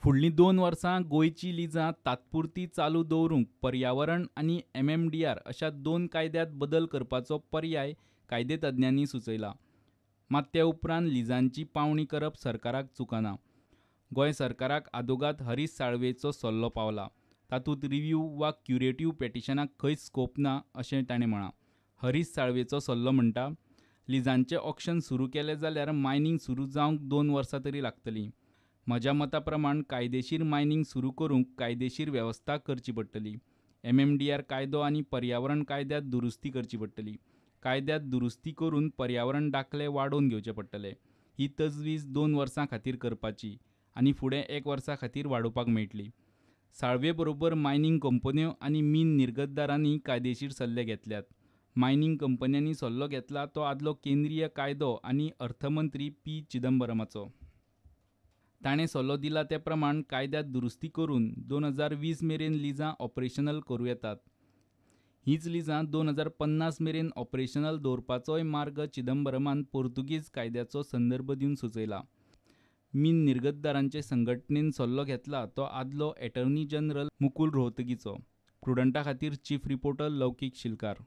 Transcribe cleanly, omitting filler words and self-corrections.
फुडलीं 2 वर्सां गोंयचीं लिजां तात्पुरतीं चालू दवरूंक पर्यावरण आनी एमएमडीआर अशा 2 कायद्यांत बदल करपाचो पर्याय कायदेतज्ञांनी सुचयला. मात ते उपरांत लिजांची पावणी करप सरकाराक चुकना. गोंय सरकाराक आदोगाद हरीश साळवेचो सल्लो पावला. तातूंत रिव्यू वा क्युरेटीव पेटिशनाक खंयच स्कोप ना अशें ताणें म्हळां. हरीश साळवेचो सल्लो म्हणटा, लिजांचें ऑक्शन सुरू केलें जाल्यार मायनींग सुरू जावंक 2 वर्सां तरी लागतलीं. म्हज्या मता प्रमाण कायदेशीर मायनींग सुरू करूंक कायदेशीर वेवस्था करची पडटली. एमएमडीआर कायदो आनी पर्यावरण कायद्यांत दुरुस्ती करची पडटली. कायद्यांत दुरुस्ती करून पर्यावरण दाखले वाडोवन घेवचे पडटले. ही तजवीज 2 वर्सां खातीर करपाची आनी फुडें 1 वर्सा खातीर वाडोवपाक मेळटली. साळवे बरोबर मायनींग कंपन्यो आनी मीन निर्गतदारांनी कायदेशीर सल्ले घेतल्यात. मायनींग कंपन्यांनी सल्लो घेतला तो आदलो केंद्रीय कायदो आनी अर्थमंत्री पी चिदंबरमाचो. ताणें सल्लो दिला ते प्रमाण कायद्यांत दुरुस्ती करून 2020 मेरेन लिजां ऑपरेशनल करूं येतात. हीच लिजां 2050 मेरेन ऑपरेशनल दवरपाचोय मार्ग चिदंबरमान पोर्तुगीज कायद्याचो संदर्भ दिवन सुचयला. मीन निर्गतदारांचे संघटनेन सल्लो घेतला तो आदलो एटर्नी जनरल मुकुल रोहतगीचो. प्रुडंटा खातीर चीफ रिपोर्टर लौकीक शिलकार.